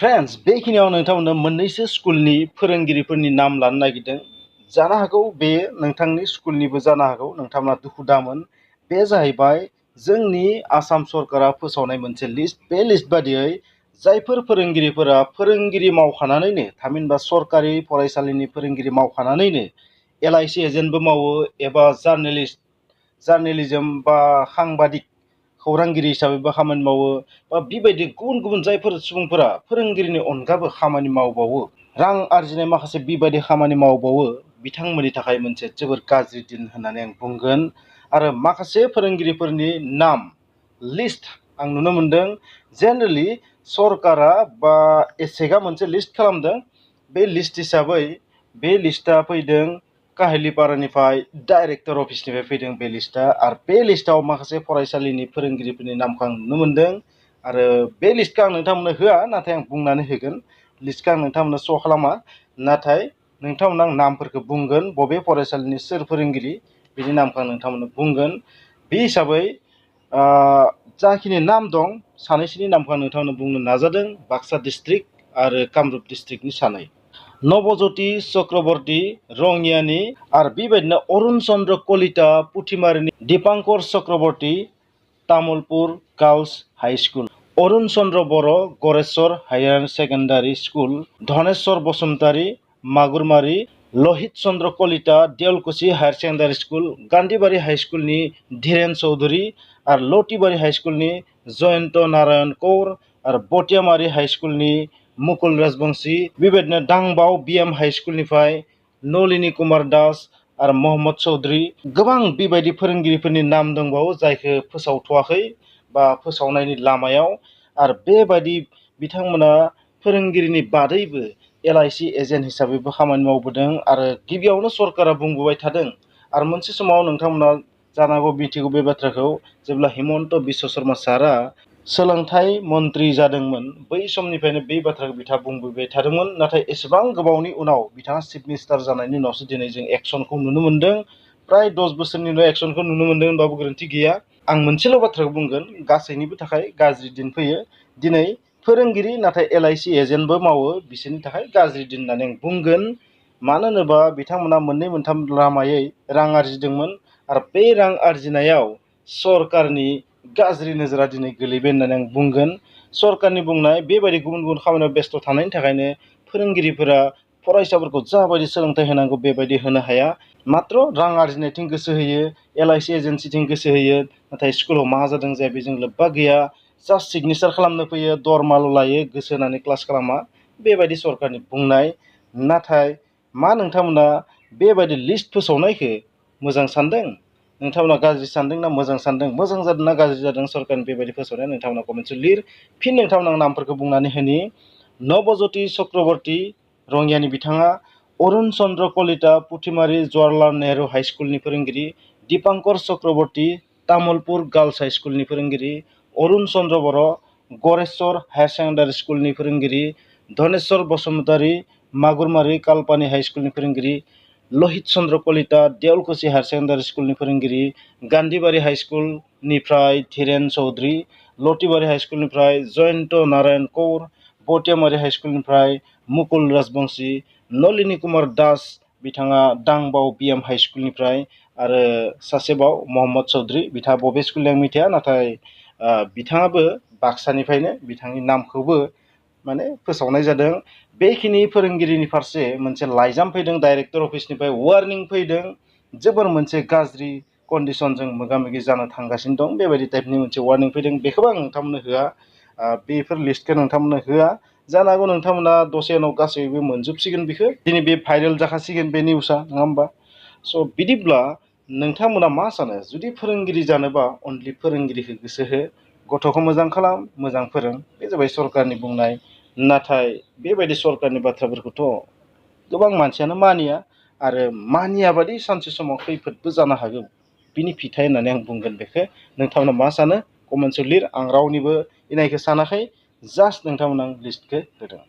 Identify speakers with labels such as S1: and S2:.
S1: Friends बेखिनियाव नोंथांमोननो मोननैसो स्कुलनि फोरोंगिरिफोरनि नाम लानो नागिरदों। जानो हागौ बे नोंथांनि स्कुलनिबो जानो हागौ, नोंथांमोना दुखु दामोन। बे जाहैबाय जोंनि आसाम सरकारा फोसावनाय मोनसे लिस्ट। बे लिस्ट बादियै जायफोर फोरोंगिरिफोरा फोरोंगिरि मावखानानैनो थामहिनबा सरकारि फरायसालिनि फोरोंगिरि मावखानानैनो LIC एजेन्टबो मावो एबा जार्नेलिज्म बा सांबादिक खौरांगिरि हिसाबैबो खामानि मावो, बा बेबायदि गुबुन गुबुन जायफोर सुबुंफोरा फोरोंगिरिनि अनगाबो खामानि मावबावो, रां आरजिनाय माखासे बेबायदि खामानि मावबावो, बिथांमोननि थाखाय मोनसे जोबोर गाज्रि दिन होननानै आं बुंगोन। आरो माखासे फोरोंगिरिफोरनि नाम लिस्ट आं नुनो मोनदों। जेनेरेलि सरकारा बा एसेगा मोनसे लिस्ट खालामदों। बे लिस्ट हिसाबै बे लिस्टआ फैदों काहिलिपारानिफ्राय, डाइरेक्टर अफिसनिफ्राय फैदों बे लिस्टआ। आरो बे लिस्टआव माखासे फरायसालिनि फोरोंगिरिफोरनि नामखौ आं नुनो मोनदों। आरो बे लिस्टखौ आं नोंथांमोननो होआ, नाथाय आं बुंनानै होगोन। लिस्टखौ आं नोंथांमोननो श' खालामा, नाथाय नोंथांमोननो आं नामफोरखौ बुंगोन, बबे फरायसालिनि सोर फोरोंगिरि बिनि नामखौ आं नोंथांमोननो बुंगोन। बे हिसाबै जाखिनि नाम दं सानैसोनि नामखौ आं नोंथांमोननो बुंनो नाजादों। बाक्सा डिस्ट्रिक्ट आरो कामरुप डिस्ट्रिक्टनि सानै नवज्योति चक्रवर्ती रङियानि, आरो बेबायदिनो अरुण चन्द्र कलिता पुथिमारिनि, Dipankar Chakraborty Tamulpur girls high school, Arun Chandra Borgareshwar higher secondary school, Dhaneswar Basumatary Magurmari, Lohit Chandra Kalita Deulkuchi higher secondary school, Gandhibari high स्कुलनि धीरेन चौधरी, आरो लटिबारि हाई स्कुलनि जयन्त नारायण कौर, आरो बटियामारि हाई स्कुलनि मुकुल राजबंशी, बेबायदिनो दांबाव BM हाई स्कुलनिफ्राय नलिनी कुमार दास आरो मोहम्मद चौधरी। गोबां बेबायदि फोरोंगिरिफोरनि नाम दंबावो जायखौ फोसावथ'वाखै बा फोसावनायनि लामायाव। आरो बेबायदि बिथांमोना फोरोंगिरिनि बादैबो LIC एजेन्ट हिसाबैबो खामानि मावबोदों। आरो गिबियावनो सरकारा बुंबोबाय थादों, आरो मोनसे समाव नोंथांमोना जानांगौ मिथिगौ बे बाथ्राखौ, जेब्ला हिमन्त बिश्व शर्मा सारा सोलोंथाइ मन्त्रि जादोंमोन, बै समनिफ्रायनो बे बाथ्राखौ बिथाङा बुंबोबाय थादोंमोन। नाथाय एसेबां गोबावनि उनाव बिथाङा चिफ मिनिस्टार जानायनि उनावसो दिनै जों एक्सनखौ नुनो मोन्दों। प्राय 10 बोसोरनि उनाव एक्सनखौ नुनो मोन्दों होनबाबो गोरोन्थि गैया। आं मोनसेल' बाथ्राखौ बुंगोन, गासैनिबो थाखाय गाज्रि दिन फैयो। दिनै फोरोंगिरि नाथाय LIC एजेन्टबो मावो, बिसोरनि थाखाय गाज्रि दिन होननानै आं बुंगोन। मानो होनोबा बिथांमोना मोननै मोनथाम लामायै रां आरजिदोंमोन, आरो बे रां आरजिनायाव सरकारनि गाज्रि नोजोरा दिनै गोलैबाय होननानै आं बुंगोन। सरकारनि बुंनाय बेबायदि गुबुन गुबुन खामानियाव बेस्थ' थानायनि थाखायनो फोरोंगिरिफोरा फरायसाफोरखौ जाबायदि सोलोंथाइ होनांगौ बेबायदि होनो हाया। मात्र रां आरजिनायथिं गोसो होयो, LIC एजेन्सिथिं गोसो होयो, नाथाय स्कुलाव मा जादों जाया बेजों लोब्बा गैया। जास्ट सिगनेसार खालामनो फैयो, दरमाल' लायो, गोसो होनानै क्लास खालामा, बेबायदि सरकारनि बुंनाय। नाथाय मा नोंथांमोना बेबायदि लिस्ट फोसावनायखौ मोजां सानदों? नोंथांमोना गाज्रि सानदों ना मोजां सानदों? मोजां जादों ना गाज्रि जादों सरकारनि बेबायदि फोसावनाया? नोंथांमोना कमेन्टआव लिर। फिन नोंथांमोना नामफोरखौ बुंनानै होनि। नवज्योति चक्रवर्ती रङियानि बिथाङा, अरुण चन्द्र कलिता पुथिमारी जवाहरलाल नेहरू हाई स्कुलनि फोरोंगिरि, दीपांकर चक्रवर्ती तामुलपुर गार्ल्स हाई स्कुलनि फोरोंगिरि, Arun Chandra Borgareshwar higher secondary स्कुलनि फोरोंगिरि, धनेश्वर बसुमतारी मागुरमारी कालपानि हाई स्कुलनि फोरोंगिरि, लहित चन्द्र कलिता देवलकुसि हायर सेकेन्डारि स्कुलनि फोरोंगिरि, गान्धीबारि हाई स्कुलनिफ्राय धीरेन चौधरी, लटिबारि हाई स्कुलनिफ्राय जयन्त नारायण कौर, बटियामारि हाई स्कुलनिफ्राय मुकुल राजबंशी, नलिनी कुमार दास बिथाङा दांबाव BM हाई स्कुलनिफ्राय, आरो सासेबाव मोहम्मद चौधरी, बिथाङा बबे स्कुलनि आं मिथिया, नाथाय बिथाङाबो बाक्सानिफ्रायनो, बिथांनि नामखौबो माने फोसावनाय जादों। बेखिनि फोरोंगिरिनि फारसे मोनसे लाइजाम फैदों डाइरेक्टर अफिसनिफ्राय, वार्निं फैदों, जोबोर मोनसे गाज्रि कन्डिसनजों मोगा मोगि जानो थांगासिनो दं, बेबायदि टाइपनि मोनसे वार्निं फैदों। बेखौबो आं नोंथांमोननो होआ, बेफोर लिस्टखौ नोंथांमोननो होआ। जानो हागौ नोंथांमोना दसे उनाव गासैबो मोनजोबसिगोन, बेखौ दिनै बे भाइरेल जाखासिगोन बे निउसआ, नङा होमबा? स' बिदिब्ला नोंथांमोना मा सानो? जुदि फोरोंगिरि जानोबा अनलि फोरोंगिरिखौ गोसो हो, गथ'खौ मोजां खालाम, मोजां फोरों, बे जाबाय सरकारनि बुंनाय। नाथाय बेबायदि सरकारनि बाथ्राफोरखौथ' गोबां मानसियानो मानिया, आरो मानियाबादि सानसे समाव खैफोदबो जानो हागौ, बिनि फिथाइ होननानै आं बुंगोन। बेखौ नोंथांमोना मा सानो कमेन्टआव लिर। आं रावनिबो इनायखौ सानाखै, जास्ट नोंथांमोना लिस्टखौ होदों।